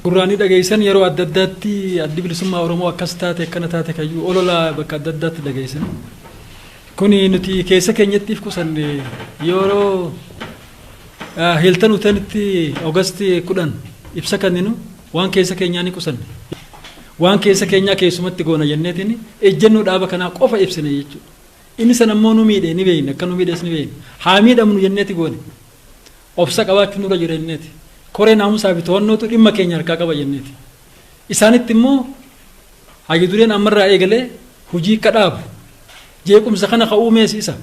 Gurraanii dhageessan yeroo adda addaatti Addi Bilisummaa Oromoo akkas taate akkana taate kayyuu olola bakka adda addaatti dhageessan. Kuni nuti keessa keenyattiif qusanne yeroo Hilton Hotelitti August 10 ibsa kenninu waan keessa keenyaa ni qusanne. Waan keessa keenyaa keessumatti goona jenneetiin ejjennoo dhaaba kanaa qofa ibsine jechuudha. Inni sana immoo nu miidhe ni beekna, akka nu miidhes ni beekna. Haa miidhamnu jenneeti goone. Obsa qabaachuu nurra jira jenneeti. Koree naamusaa fi to'annootu dhimma keenya harkaa qaba jenneeti. Isaanitti immoo hayyu dureen ammarraa eegalee hojii akka dhaabu jeequmsa kana ka uumees isa.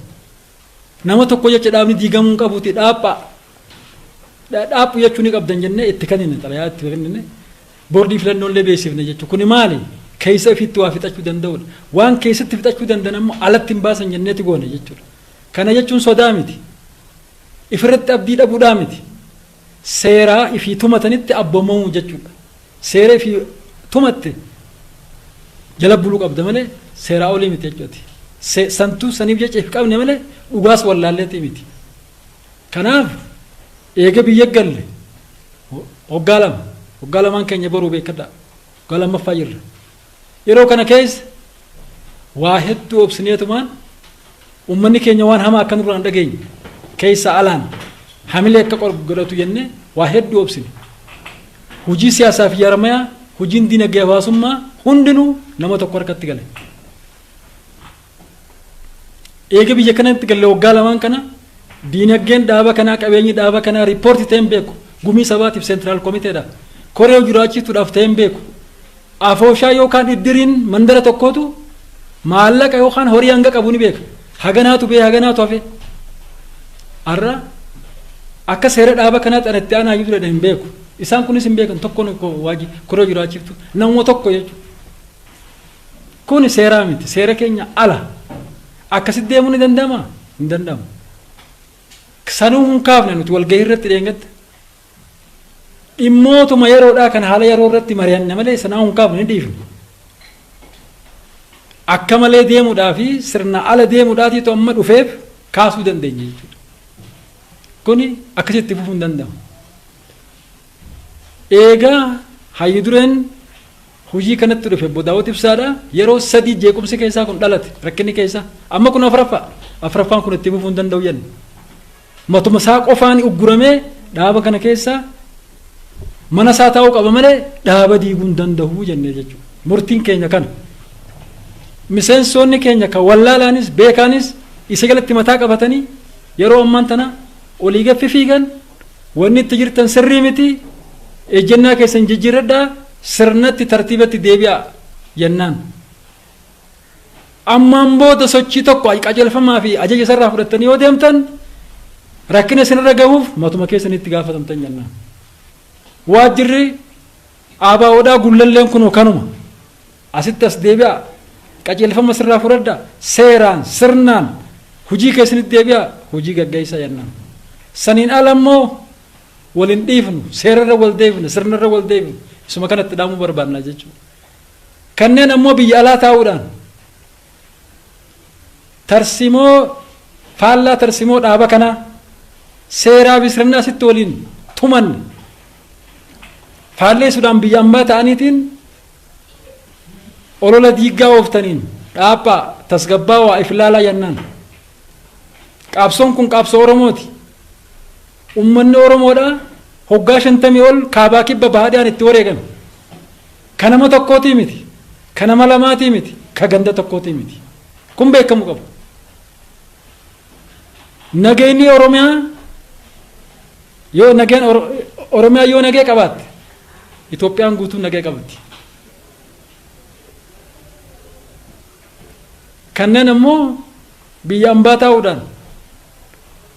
Nama tokko jecha dhaabni diigamuu hin qabuuti dhaaphaa. Dhaaphu jechuu ni qabdan jennee itti kennine, xalayaa itti kennine, boordii filannoo illee beeksifne jechuudha. Kuni maali? Keessa ofiitti waa fixachuu danda'uudha. Waan keessatti fixachuu danda'an ammoo alatti hin baasan jenneeti goone jechuudha. Kana jechuun sodaa miti. Ifirratti abdii dhabuudhaa miti. Seeraa ifii tumatanitti abboomamuu jechuudha. Seera ifii tumatte jala buluu qabda malee seeraa olii miti jechuudha. Santuu saniif jecha if qabne malee dhugaas wallaalleetii miti. Kanaaf eega biyya galle waggaa 2, waggaa lamaan keenya boruu beekadhaa. Waggaa lammaffaa jirra. Yeroo kana keessa waa hedduu obsineetumaan uummanni keenya waan hamaa akka nurraa hin dhageenye keessa alaan hamilee akka godhatu jennee waa hedduu obsine. Hojii siyaasaa fi jaarmayaa, hojiin dinagdee hawaasummaa hundinuu nama tokko harkatti gale. Eega biyya kanatti galle waggaa lamaan kana diinagdeen dhaaba kanaa, qabeenyi dhaaba kanaa riippoortii ta'een beeku. Gumii sabaatiif seentiraal komiteedhaaf koree jiraachistuudhaaf ta'een beeku. Afooshaa yookaan iddiriin mandara tokkootu maallaqa yookaan horii hanga qabu ni beeka. Haganaatu bee haganaatu hafe. Har'a akka seera dhaaba kanaatti ana itti aanaa jiru hin beeku. Isaan kunis hin beekan, tokko waajji koree jiraachiftu namuma tokko jechuudha. Kun seeraa miti. Seera keenya ala. Akkasitti deemuu ni danda'amaa? Hin danda'amu. Sanuu hin kaafne nuti walgahii irratti dheengatte. Dhimmootuma yeroodhaa kan haala yeroo irratti mari'anne malee sanaa hin kaafne, ni dhiifne. Akka malee deemuudhaa fi sirna ala deemuudhaatiitu amma dhufeef kaasuu dandeenya jechuudha. Kuni akkasitti fufuu hin danda'amu. Eegaa hayyu dureen hojii kanatti dhufe obbo Daawit Ibsaadha. Yeroo sadii jeequmsi keessaa kun dhalate, rakkinni keessaa. Amma kun afuraffaa. Afuraffaan kun itti fufuu hin danda'u jenne. Matuma isaa qofaan ugguramee dhaaba kana keessaa mana isaa taa'uu qaba malee dhaaba diiguu hin danda'u jennee jechuudha. Murtiin keenya kana. Miseensonni keenya kan wallaalaanis beekaanis isa jalatti mataa qabatanii yeroo ammaan tana olii gaffi fiigan, wanni itti jirtan sirrii miti, ejjennaa keessan jijjiirradhaa, sirnatti tartiibatti deebi'aa jennaan. Ammaan booda sochii tokko qajeelfamaa fi ajaja isarraa fudhattanii yoo deemtan rakkina isinirra gahuuf matuma keessanitti gaafatamtan jennaan. Waajjirri ABOdhaa Gullalleen kunoo kanuma. Asitti as deebi'aa, qajeelfama sirraa fudhadhaa, seeraan sirnaan hojii keessanitti deebi'aa, hojii gaggeessaa jennaan. Saniin ala immoo wal hin dhiifnu, seerarra wal deebifna, sirnarra wal deebifna. Isuma kanatti dhaamuu barbaanna jechuudha. Kanneen ammoo biyya alaa taa'uudhaan tarsimoo faallaa tarsimoo dhaaba kanaa, seeraa fi sirna asitti waliin tumanne faalleessuudhaan biyya ambaa ta'aniitiin olola diiggaa ooftaniin dhaaphaa, tasgabbaawaa, iflaalaa jennaan. Qaabsoon kun qaabsoo Oromooti. Uummanni Oromoodha hoggaa 50 ol kaabaa kibba bahaadhaan itti wareegame. Ka nama tokkootii miti. Ka nama lamaatii miti. Ka ganda tokkootii miti. Kun beekamu qabu. Nageenyi Oromiyaa yoo nageen Oromiyaa yoo nagee qabaatte Itoophiyaan guutuun nagee qabdi. Kanneen ammoo biyya ambaa taa'uudhaan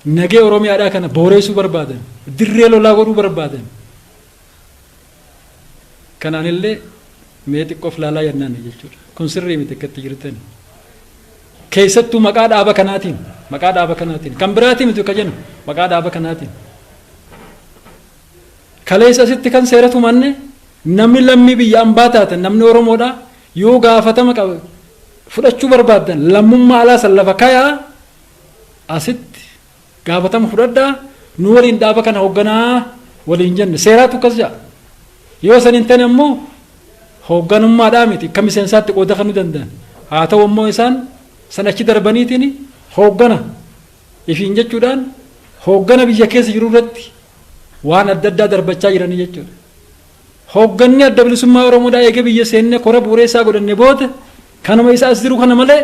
nagee Oromiyaadhaa kana booreessuu barbaadan, dirree lolaa godhuu barbaadan. Kanaan illee mee xiqqoof laalaa jennaan jechuudha. Kun sirrii miti akkatti jirtani. Keessattuu maqaa dhaaba kanaatiin, maqaa dhaaba kanaatiin, kan biraatiin miti akka jennu, maqaa dhaaba kanaatiin. Kaleessa asitti kan seera tumanne namni lammii biyya ambaa taatan, namni Oromoodha yoo gaafatama qaba fudhachuu barbaaddan, lammummaa alaa san lafa kayaa, asitti gaafatama fudhadhaa, nu waliin dhaaba kana hoogganaa waliin jenne, seeraatu akkas jedha. Yoo san hin taane immoo hoogganummaadhaa miti akka miseensaatti qooda kennuu danda'an. Haa ta'u immoo isaan san achi darbaniitiin hooggana ifiin jechuudhaan hooggana biyya keessa jiru irratti waan adda addaa darbachaa jiranii jechuudha. Hoogganni adda bilisummaa Oromoodhaa eegee biyya seennee kora bu'uuree isaa godhanne booda kanuma isa as jiru kana malee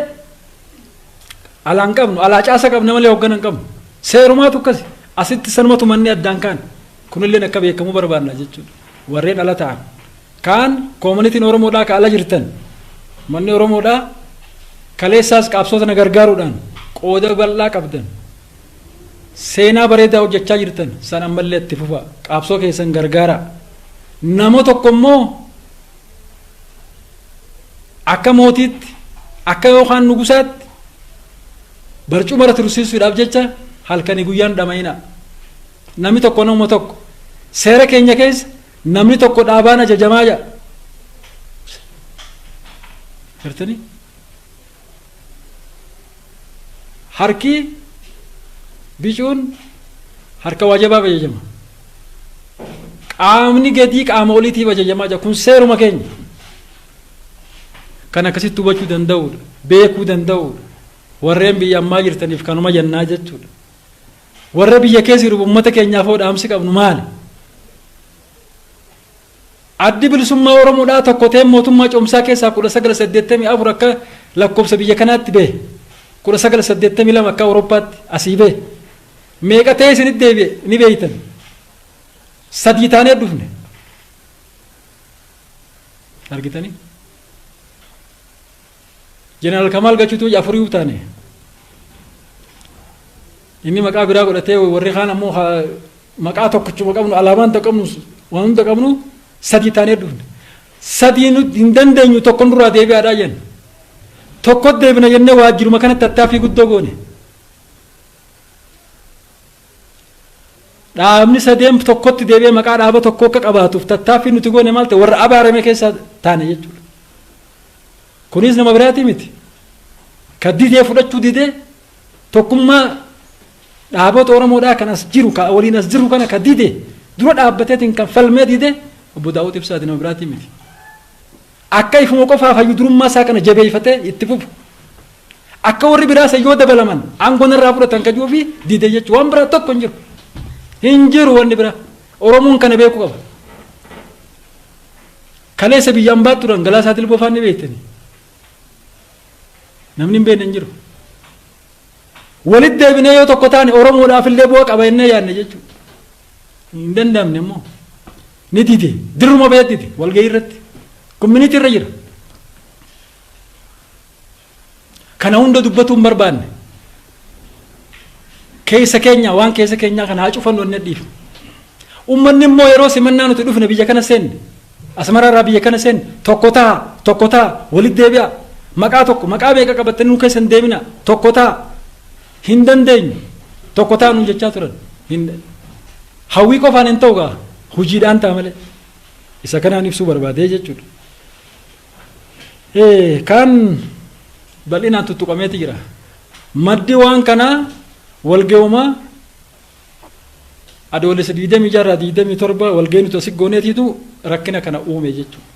alaan qabnu, alaa caasa qabna malee hooggana hin qabnu. Seerumaatu akkasi asitti sanuma tumannee addaan kaan kunillee akka beekamuu barbaanna jechuudha. Warreen ala ta'an kaan koomanitiin Oromoodhaa ka ala jirtan manni Oromoodhaa kaleessaas qabsoo sana gargaaruudhaan qooda bal'aa qabdan seenaa bareedaa hojjechaa jirtan san ammallee itti fufa qabsoo keessan gargaara. Nama tokko immoo akka mootiitti akka yookaan nugusaatti barcuma irra tursiisuudhaaf jecha halkanii guyyaan dhama'ina. Namni tokko nama tokko seera keenya keessa namni tokko dhaabaan ajajamaa jira. Gartanii? Harki bicuun harka waajabaaf ajajama. Qaamni gadii qaama oliitiif ajajamaa jira. Kun seeruma keenya. Kan akkasitti hubachuu danda'uudha. Beekuu danda'uudha. Warreen biyya ammaa jirtaniif kanuma jennaa jechuudha. Warra biyya keessa jiru uummata keenyaaf hoo dhaamsi qabnu maali? Addi bilisummaa Oromoodhaa tokko ta'ee mootummaa coomsaa keessaa 1984 akka lakkoofsa biyya kanaatti bahe. 1982 akka Awurooppaatti asii bahe. Meeqa ta'ee isinitti deebi'e ni beeytan. Sadii taanee dhufne. Argitanii? Jeneraal Kamaal Gachuutu afurii taane. Inni maqaa biraa godhatee warri kaan ammoo maqaa tokkichuma qabnu alaabaan tokko qabnu waan hunda qabnu sadii taanee dhufne. Sadii nu hin dandeenyu tokkon duraa deebi'aadhaa jenna. Tokko deebina jennee waajjiruma kanatti tattaaffii guddoo goone. Dhaabni sadeen tokkotti deebi'ee maqaa dhaaba tokko akka qabaatuuf tattaaffii nuti goone maal ta'e warra abaarame keessaa taane jechuudha. Kunis nama biraatii miti. Ka didee fudhachuu didee tokkummaa dhaabota Oromoodhaa kan as jiru ka waliin as jiru kana ka didee dura dhaabbateetiin kan falmee didee obbo Daawud Ibsaati nama biraatii miti. Akka ifuma qofaaf hayyuu durummaa isaa kana jabeeffatee itti fufu. Akka warri biraas yoo dabalaman aangoo narraa fudhatan kan jiruu fi didee jechuudha. Waan biraa tokko hin jiru. Hin jiru wanni biraa. Oromoon kana beekuu qaba. Kaleessa biyya ambaa turan Galaasaa Dilboo faan ni beektani. Namni hin beekne hin jiru. Walitti deebinee yoo tokko taane Oromoodhaaf illee bu'aa qaba jennee yaadne jechuudha. Hin danda'amne immoo. Ni dide. Dirruma bahee dide walgahii irratti. Koominitii irra jira. Kana hunda dubbatuu hin barbaanne. Keessa keenya waan keessa keenyaa kana haa cufannu inni dhiifne. Uummanni immoo yeroo simannaa nuti dhufne biyya kana seenne Asmara irraa biyya kana seenne tokko ta'a walitti deebi'a. Maqaa tokko maqaa meeqa qabattanii nu keessa hin deemina tokko ta'a hin dandeenyu tokko ta'a nuun jechaa turan. Hawwii qofaan hin ta'u gaa hojiidhaan ta'a malee. Isa kanaan ibsuu barbaadee jechuudha. Kan bal'inaan tuttuqameeti jira. Maddi waan kanaa walga'umaa adoolessa 26 irraa 27 walga'ii nuti asii gooneetiitu rakkina kana uume jechuudha.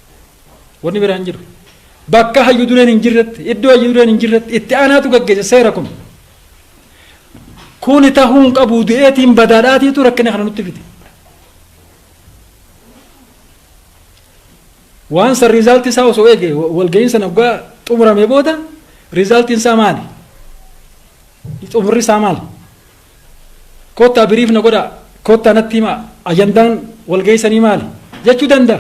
Wanni biraa hin jiru. Bakka hayyu dureen hin jirretti, iddoo hayyu dureen hin jirretti itti aanaatu gaggeesse seera kun. Kuni tahuu hin qabu du'eetiin badaadhaatiitu rakkina kana nutti fide. Waan san riizaaltii isaa osoo eege walga'iin sana waggaa xumurame booda riizaaltiin isaa maali? Xumurri isaa maali? Kottaa biriif na godhaa, kottaa natti himaa, ajandaan walga'ii sanii maali? Jechuu danda'a.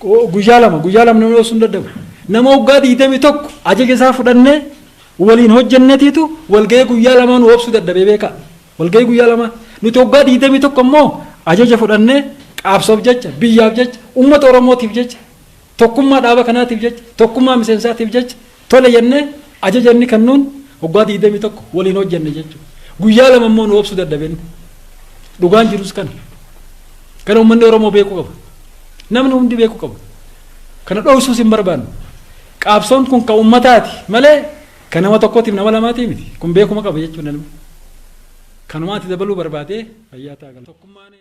Guyyaa lama namni osoo hin dadhabu. Nama waggaa 21 ajaja isaa fudhannee waliin hojjenneetiitu walga'ii guyyaa lamaa nu obsuu dadhabee beekaa. Walga'ii guyyaa lama nuti waggaa 21 immoo ajaja fudhannee qaabsoof jecha, biyyaaf jecha, uummata Oromootiif jecha, tokkummaa dhaaba kanaatiif jecha, tokkummaa miseensaatiif jecha tole jennee ajaja inni kennuun waggaa 21 waliin hojjenne jechuudha. Guyyaa lama immoo nu obsuu dadhabeen. Dhugaan jirus kana. Kana uummanni Oromoo beekuu qaba. Namni hundi beekuu qaba. Kana dhooksuus hin barbaannu. Qaabsoon kun kan uummataati malee kan nama tokkootiif nama lamaatii miti. Kun beekuma qaba jechuudha namni. Kanumaatti dabaluu barbaadee fayyaa ta'a. Tokkummaan